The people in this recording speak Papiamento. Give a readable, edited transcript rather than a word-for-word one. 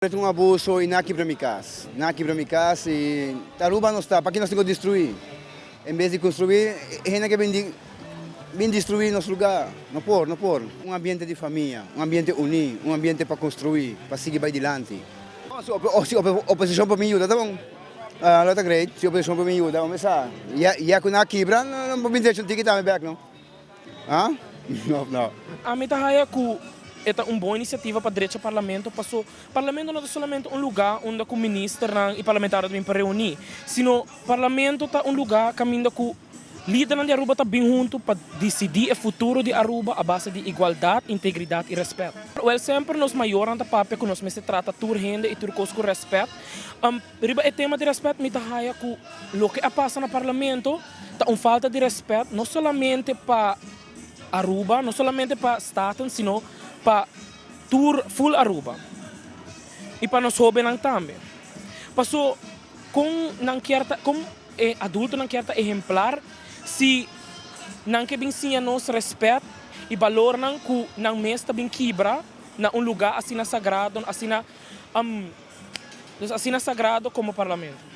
Ta un abuso y nan a kibra mi cas. Nan a kibra mi cas y Aruba no sta, paki nos tin cu destrui? En bes di construi, hende ke bin bin destrui nos lugar. No por, no por. Un ambiente di famia, un ambiente uni, un ambiente pa construi, pa sigui bay dilanti. Si oposicion por bin yuda ta bon. Lo ta great si oposicion por bin yuda, bo sa. Ya cu nan a kibra, nan por bin drecha un tiki tambe bek no. Ah? No, no. Ami ta haya cu e ta un bon iniciativa pa drecha Parlamento paso Parlamento no ta solamente un lugar unda cu ministernan y parlamentario ta bin pa reuni, sino Parlamento ta un lugar caminda cu lidernan di Aruba ta bin hunto pa dicidi e futuro di Aruba a base di igualdad, integridad y respet. Wel semper nos mayornan ta papia cu nos mester trata tur hende y tur cos cu respet. Riba e tema di respet mi ta haya cu loke a pasa na Parlamento ta un falta di respet no solamente pa Aruba, no solamente pa Staten, sino pa tur full Aruba y pa nos hobennan tambe. Paso con nan kier ta, con e adultonan kier ta ehemplar si nan ke bin siña nos respet y balornan cu nan mes ta bin kibra na un lugar asina sagrado, asina. Dus asina sagrado como Parlamento.